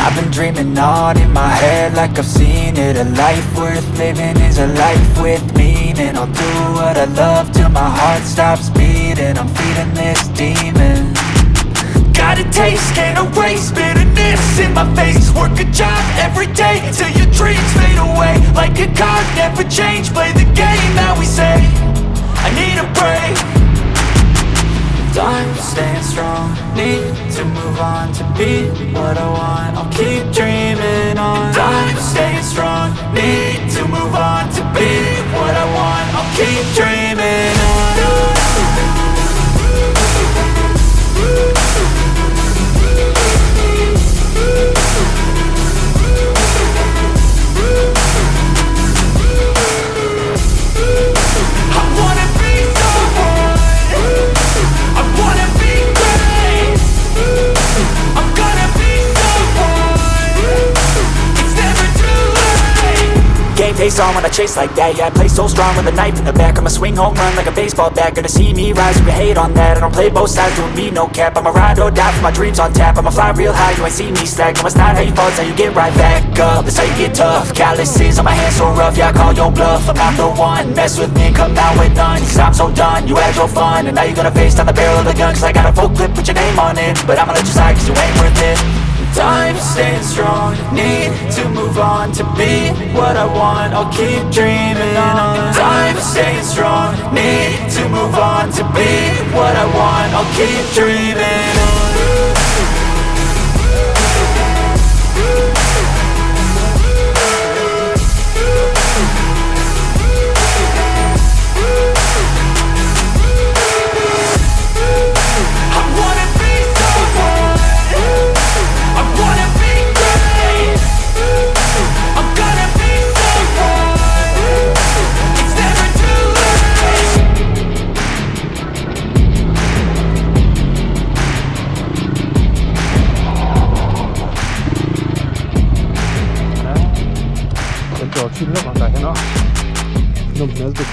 I've been dreaming on in my head like I've seen it. A life worth living is a life with meaning. I'll do what I love till my heart stops beating. I'm feeding this demon. Got a taste, can't erase bitterness in my face. Work a job every day till your dreams fade away. Like a card, never change, play the game that we say. I need a break. I'm staying strong, need to move on to be what I want. I'll keep dreaming on. And I'm staying strong, need to move on to be what I want. I'll keep dreaming on. I wanna be someone. I wanna be great. I'm gonna be someone. It's never too late. Game face on when I chase like that. Yeah, I play so strong with a knife in the back. I'ma swing home run like a baseball bat. Gonna see me rise, you can hate on that. I don't play both sides, doing me no cap. I'ma ride or die for my dreams on tap. I'ma fly real high, you ain't see me slack. No, it's not how you fall, it's how you get right back up. That's how you get tough. Calluses on my hands so rough, yeah, I call your bluff. I'm not the one, mess with me, come out with none. Cause I'm so done, you had your fun. And now you're gonna face down the barrel of the gun. Cause I got a full clip, put your name on it. But I'ma let you slide cause you ain't worth it. I'm staying strong, need to move on to be what I want. I'll keep dreaming on. And I'm staying strong, need to move on to be what I want. I'll keep dreaming on. I wanna be someone. I wanna be great. I'm gonna be someone. It's never too late. Kan chawl thin lawk ang tah hian aw nawm hmel tuk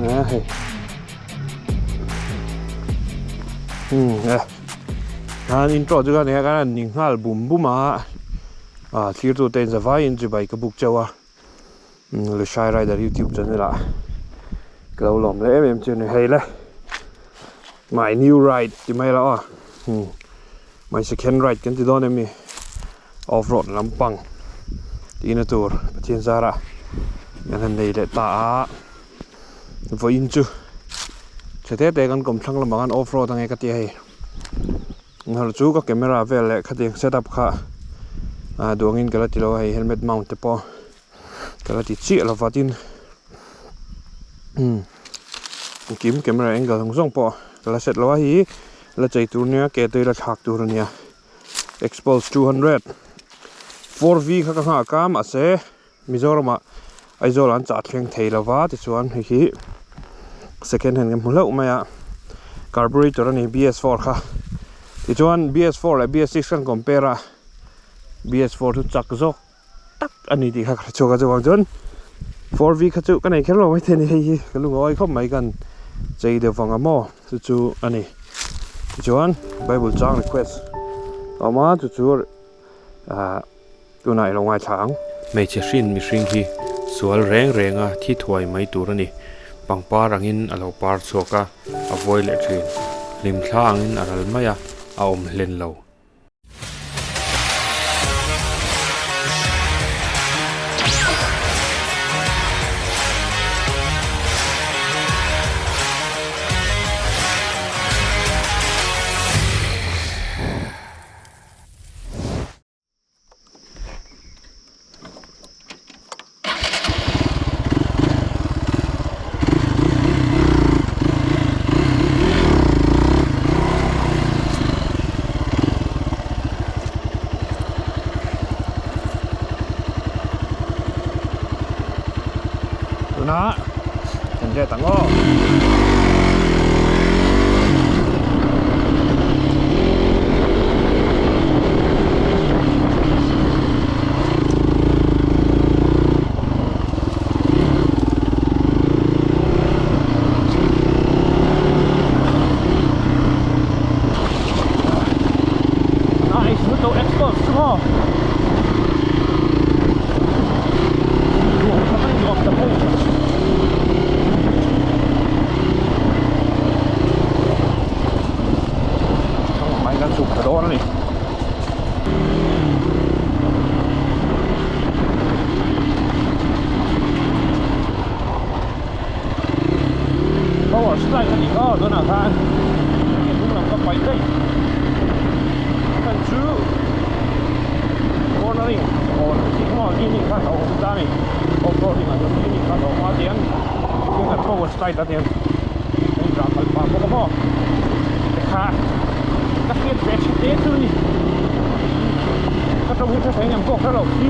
a hei umm e khan intro chu ka nia khan a ni nghal bum bum a ah thlir tu te in zavaiin chibai ka buk chauh a Lushai Rider youtube channel ah ka lo lawm leh em em chu a ni hei le my new ride ti mai la aw my second ride kan ti dawn em ni off road lampang tihna tur Pathian zarah kan han nei leh ta a vawiin chu chhe te te kan kawmthlang lamah khan off road ange ka ti a hei nghal chu ka camera vel leh khatiang setup kha ah duangin ka la ti lo a hei helmet mount te pawh ka la ti chiah lo va tin umm engkim camera angle zawng zawng pawh ka la set lo a hei la chei tur nia ke te la thlak tur a nia xpulse 200 4V kha ka nghak a mahse Mizoramah Aizawl an chah thleng thei lo va tichuan hei hi second hand kan hmu hlauh mai a carburetor a ni BS4 kha tichuan BS4 leh BS6 kan compare a BS4 chu chak zawk tak a ni tih kha ka hre chhuak a chuvang chuan 4V kha chu ka nei kher lo maithei a ni hei hi ka lungawi khawp mai kan chei deuh vang a maw chu chu a ni tichuan bible chang request a awm a chu chu ahh. Tunah i lo ngaithla ang. Hmeichhe hrin mihring hi sual reng renga thi thuai mai tur a ni. Pangpar angin a lo par chhuak a, a vawi leh thin. Hlimthla angin a ral mai a, a awm hlen lo. Tunah kan let ang aw. maw tunah khan ke hnung lam ka paih daih chhan chu cornering awn tih maw leaning kha a awm ta a ni off roading ah chuan leaning kha a awm a tiang tiang kan power slide a tiang kan inrah khalh pah bawk a maw tikha ka hriat ve tha te chu a ni ka tawng hi tha thei engem pawh ka hrelo khi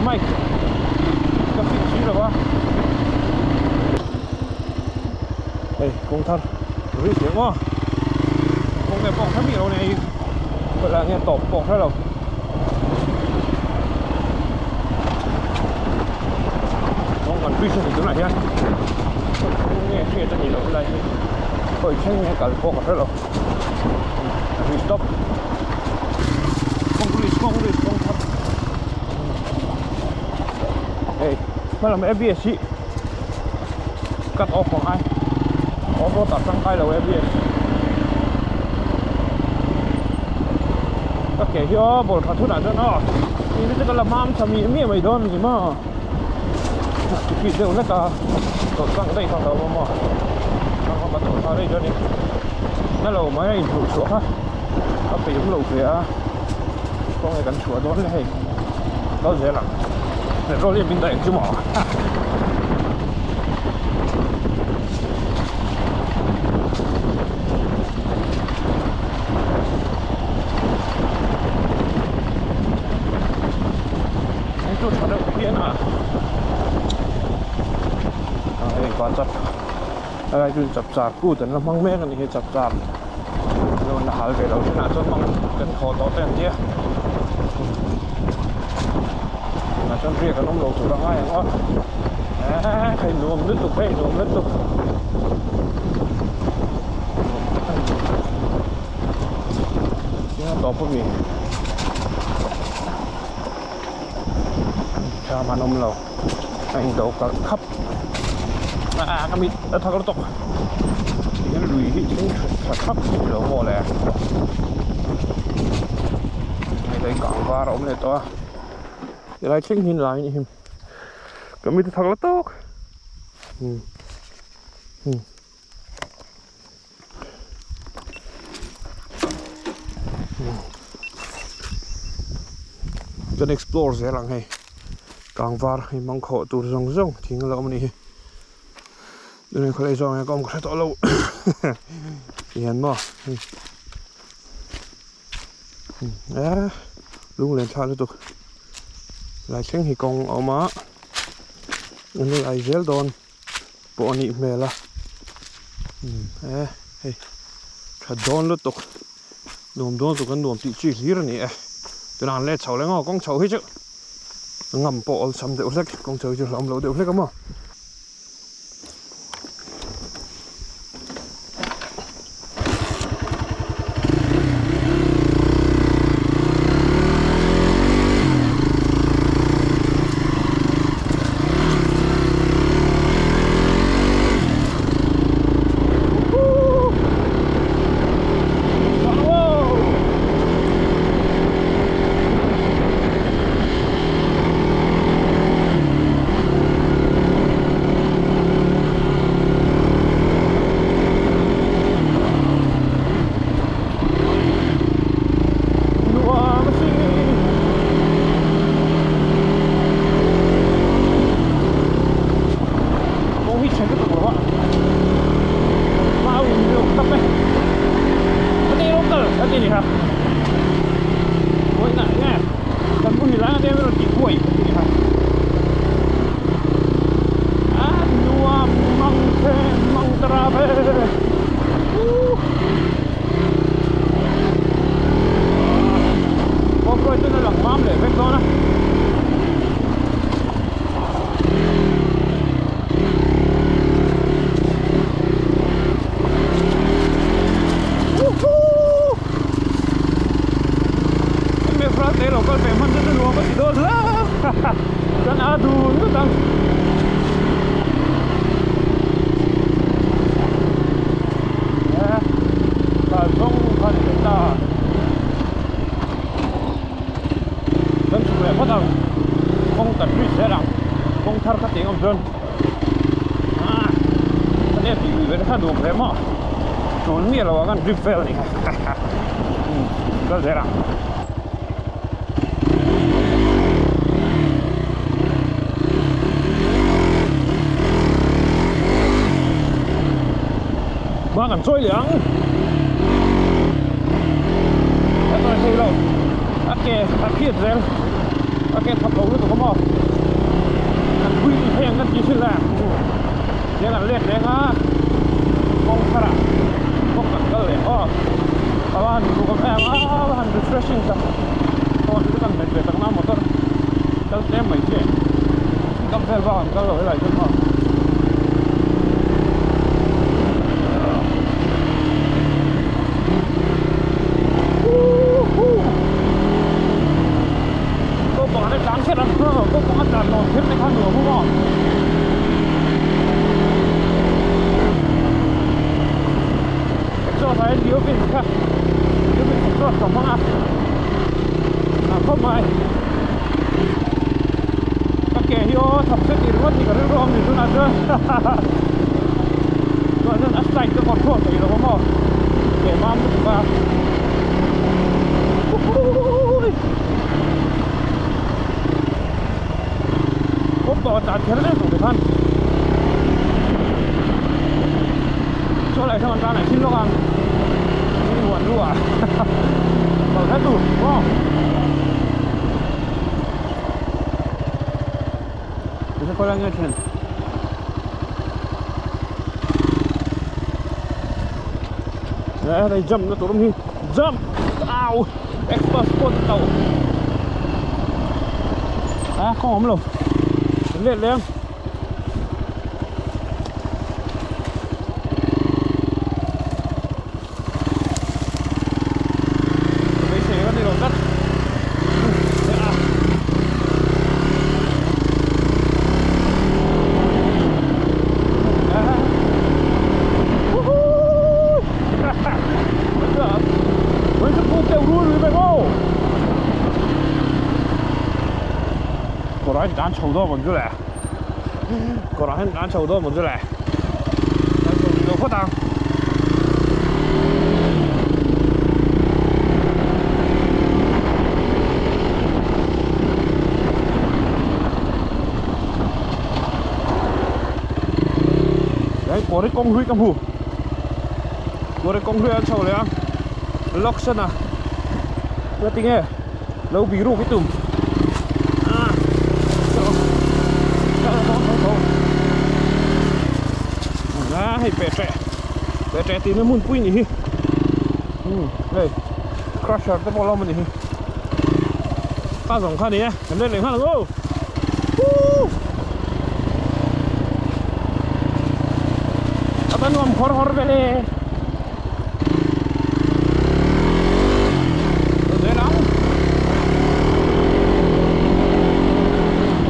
mic ka fit si lo a. Hei kawng thar ri teh maw kawng nge pawh hre miah lo nia hei kawlh ah nge tawp pawh hre lo kawng kan bridge a ni tunah hian kawng nge hriat a nih loh helai hi khawi thleng nge kal pawh ka hre lo a ri stop kawng bridge kawng bridge kawng thar hei hmalam abs hi. Cut off ang ai off road ah tangkai lo abs ka ke hi aw ball tha thunah chuan aw ni te chu ka la hmam tha miah miah mai dawn a ni maw speed deuh hlek a tawlh tlang daih kha a hlauhawm a hlauhawm a tawlh thla daih chuan in na lo mai a inhmuh chhuah kha a peih awm lo ve a khawnge kan chhuah dawn le hei kal zel ang petrol hi a min daih ang chu maw. Hei chu tha deuh phian a a hei pa chap helai chu chapchar kut an la hmang mek a ni hi chapchar lo la hal ve lo thinah chuan hmang kan haw tawh te an tia tunah chuan riak an awm lo tur a ngai ang aw eee hei nuam lutuk hei nuam lutuk nuam tak a ni tinge a tawp ami thlam an awm lo a indo kalh khap a ka mit a thak lutuk tihian lui hi thleng tha thak thei lo maw le hei lei kang var a awm leh tawh a helai thleng hian lai a ni ka mit a thak lutuk umm umm. Kan explore zel ang hei kangvar hei mangkhawh tur zawng zawng thing a lo awm a nih hi tunah khawlai zawng hian ka awm ka hre tawh lo tihian maw hei eh lunglen thlak lutuk lai thleng hi kawng a awm a an rawn ai zel dawn. pawh a nih hmel a umm e hei tha dawn lutuk nuam dawn lutuk an nuam tih chi hlir a ni e tunah an let chho leh ngawt kawng chho hi chu ngam pawh awlsam deuh hlek kawng chho hi chu hlauhawm loh deuh hlek a maw. Nuam a si. Kawng hi chhe lutuk lo a. Mau in luh tawp e. Ka ti lo kal a ti ni kha. Vawiinah nge kan bu hi lai a te rawn tih buai a ti ni kha. A nuam mang the mang tara ve. Woo. Kawngkawi chuan a lang mam leh vek dawn a. Woohoo! Hemi frate lo kal ve hman chu chu nuam a ti dawn hle. Chuan a dun ngawt ang. Kalphung kha ni leh ta. Kan chhuk leh phawt ang. Kawng kan ri zel ang. Kawng thar kha tih awm chuan. Ah, ka nep tih lui ve te kha nuam hle maw. tul miah lo a kan drip vel a ni kha kal zel ang. Hma kan chawi leh ang a chawi thei lo a ke a phiat zel a ke thap lo lutuk a maw kan pui ni phei ang kan ti thin le tiang an let leng a kawng tharah bawk kan kal leh aw a va han duhawm em a a va han refreshing tak phone chu kan hmet ve tak na motor kal tlem mai chi kam vel bak an kal lo helai chuan maw. Kopang a tlan kher ang kopang a tlan nuam kher te kha nuam a maw. Exhaust ah hian Leovin kha Leovin exhaust ka hmang a a khawp mai ka ke hi aw thap se tih ringawt hi ka rilru awm ni tunah chuan tunah chuan a slide ka control thei lo a maw ke mam lutuk a kawngpawh a tlan kher em ang tikhan saw lai sawn tan a thil lawk ang ni huan lu ah kal kher tur maw ti khawi lai nge then hei jump na tur awm hi jump au exhaust pawh a tauh a kawng awm lo let leh ang. Beisei ka ni lo tlat Kawrah hian tlan chho dawn mawn chu le Kawrah hian tlan chho dawn mawn chu le Tlan chho rih lo phawt ang. Đấy, có đấy con huy cầm hù Có đấy con huy ăn sầu đấy á Lóc sân à Nghe tiếng nghe Lâu bị rù cái tùm À À, hei pe tre Pe tre tih na hmun pui ni hi Hei Crusher te pawh a lo awm a ni hi Ka zawng kha a ni e Kan let leh nghal ang aw Woo A va nuam khawr khawr ve le Zel ang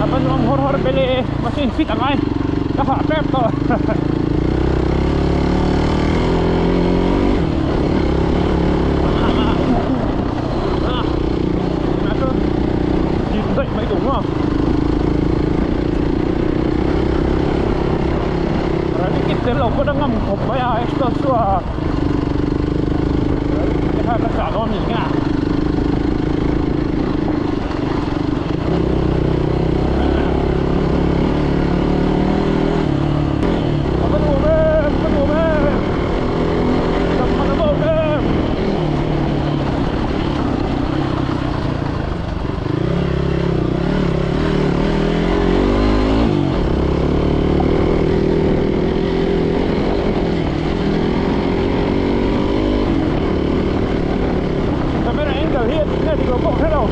A va nuam khawr khawr ve le Machine fit ang ai Ka hah tep tawh Dip daih mai tur maw Rally kit tel lo pawh a ngam khawp mai a extra chu a Rally kit te kha ka chah dawn ni nge A va nuam em a va nuam em Dam man a va awm em. Camera angle hi a dik nge dik lo pawh hre lo.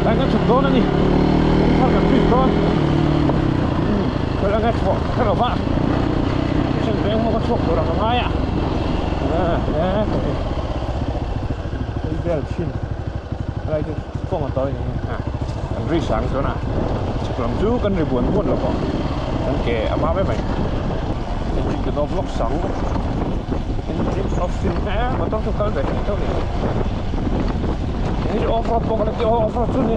Tlai kan chhuk dawn a ni kawngkhar kan bik dawn khawi anga chhuah kher lo va mihring veng hmawk a chhuak tur ang a ngai a hei vel thin helai chu kawng a tawi a ni a kan ri sang chuan a chhuk lam chu kan ri buan buan lo pawh kan ke a hma mai mai engine ka dawp lawk sang. Jeep off sin e motor chu kal ve thei tho ni hei chu off road pawh ka la ti off road chu ni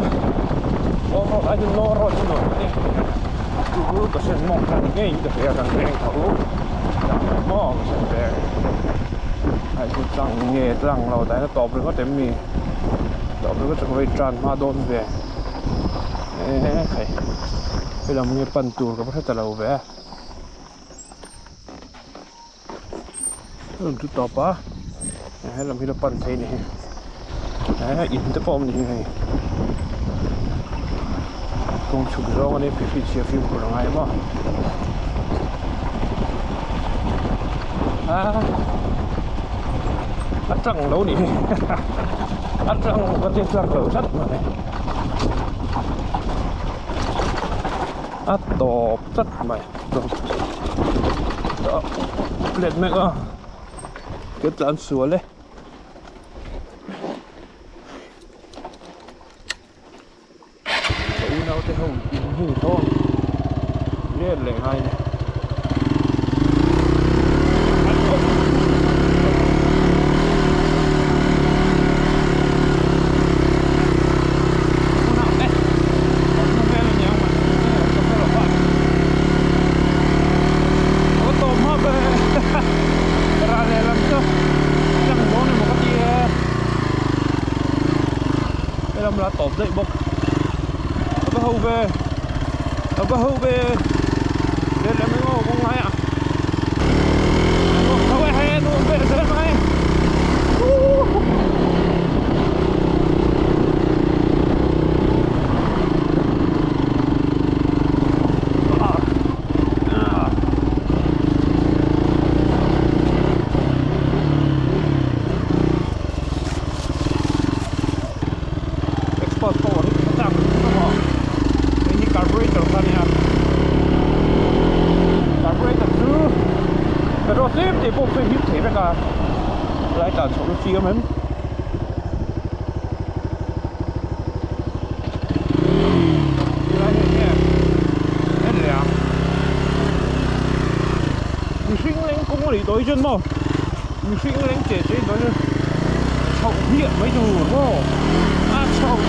off road ai chuan no road chu nuam ka ti chu chu ka sen mawng kha ni ngeiin ka hria kan veng tho tlang maw ka sen veng hei chu tlang nge tlang lo tah hian a tawp ringawt em mi tawp ringawt chu ka va in tan hma dawn ve eee hei helam nge pan tur ka va hre ta lo ve. Hei chu tawp a helam hi la pan thei a ni he in te pawh a awm ni hi hei kawng chhuk zawng a nia phihri chhia fimkhur a ngai maw a a tang lo ni hi a tang ka ti tlang lo tlat mai a tawp tlat mai. Let mek a ka tlan sual e ka unau te ho in hi ni tho ang let leh ngai ni. Tawp daih bawk a va ho ve a va ho ve let leh mai maw kawng lai ah nuam tho e hei nuam ve zel mai Exhaust power hi ka chak lutuk a maw hei hi carburetor kha ania carburetor chu petrol tlem te pawh chu a hip thei vek a lai tlan chhoh na chi awm em. Tilai hi enge en leh ang mihring leng kawng a nih tawh hi chuan maw mihring leng che che in tawh hi chuan chhoh hmiah mai tur maw a chhoh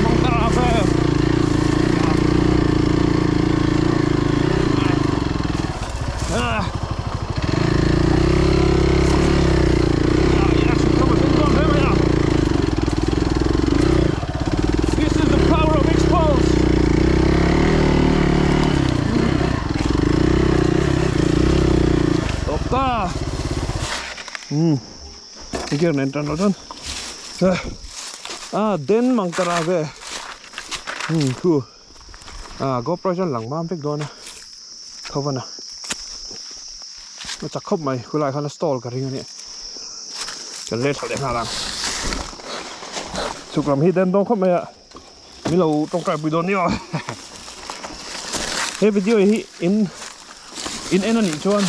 mang ta a vel ah. This is the power of Xpulse. Tawp ta. Gear nen tan lo chuan. Ah den mang ta ra ve. Khu. Ah GoPro chuan lang mam vek dawn a. Khawana. A chak khawp mai khulai khan a stall ka ring a nia kan let thla leh nghal ang chhuk lam hi den dawn khawp mai a min lo tawngtai pui dawn nia he video hi in in en a nih chuan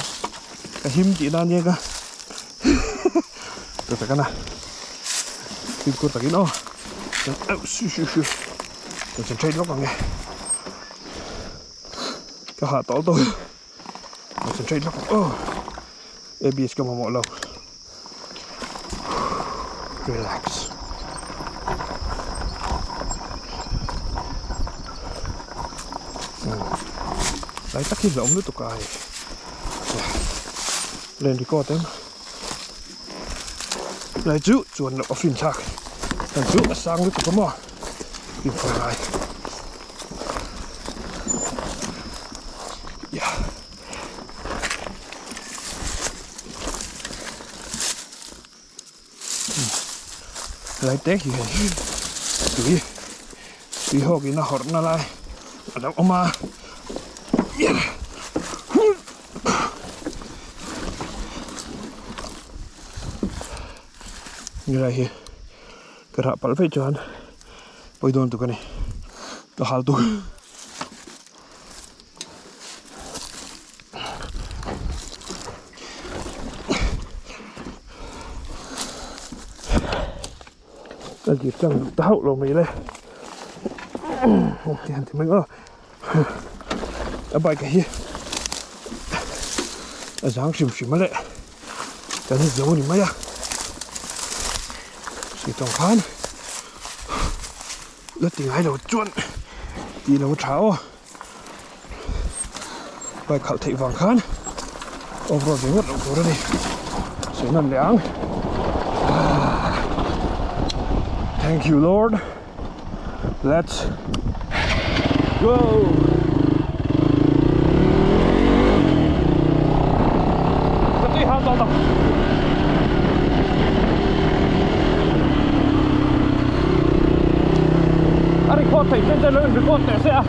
ka him tih nan nia ka ta tak ana fimkhur takin aw su su su concentrate lawk ang e ka hah tawh tawh. Concentrate lawk ang aw. ABS ka mamawh lo. Relax. Lai tak hi hlauhawm lutuk a hei. Len record em. Lai chu chuan loh a fin thlak. Kan chu a sang lutuk a maw. Info lai. Lai te hi hei tui tui hawk in a hawrh na lai a lo awm a nilai hi ka rah palh veih chuan pawi dawn tuk a ni ka hal tuk. Ka dir tlang duh ta hauh lo mai le ti han ti mai aw a bike hi a zang hrim hrim a leh. Kan hit zo a ni mai a. Sui tawng khan la ti ngai lo chuan tih lo tha aw. Bike khalh theih vang khan off road ve ngawt loh tur a ni. Sawi nan leh ang. Thank you Lord. Let's go. Ka tui hau tawh tak. A record theih chen chen lo in record teh se a.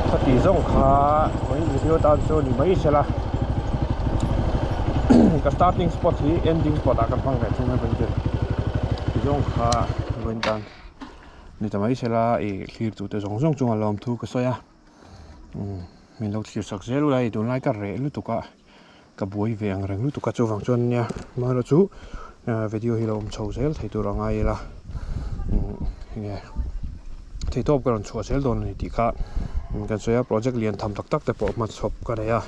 Khati zawng kha vawiin video tan chu ni mai sela ka starting spot hi ending spot ah ka hmang leh thung a vawiin zawng kha vawiin tan. Ni ta mai sela ih thlir tute zawng zawng chunga lawmthu ka sawi a umm min lo thlir sak zel ula hei tunlai ka reh lutuk a ka buai ve ang reng lutuk a chuvang chuan nia amaherawh chu video hi lo awm chho zel thei tur a ngai ila umm enge theihtawp ka rawn chhuah zel dawn a ni tih kha kan sawi a project lian tham tak tak te pawh hmachhawp ka nei a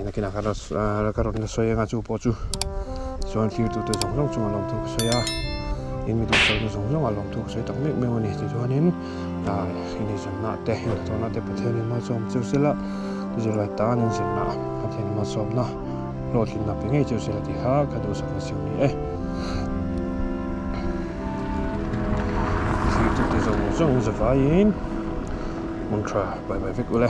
nakinah ka rawn la sawi anga chu pawh chu chuan thlir tute zawng zawng chunga lawmthu ka sawi a in mi duhsakna zawng zawng a lawmthu ka sawi tak meuh meuh a ni tichuanin ah ineizawnna te inhnathawhna te Pathianin malsawm cheu sela zirlai tan inzirna Pathianin malsawmna hlawhtlinna pe ngei cheu sela tih kha ka duhsakna siam a ni e. Thlir tute zawng zawng zavaiin hmun tha bai bai vek ule.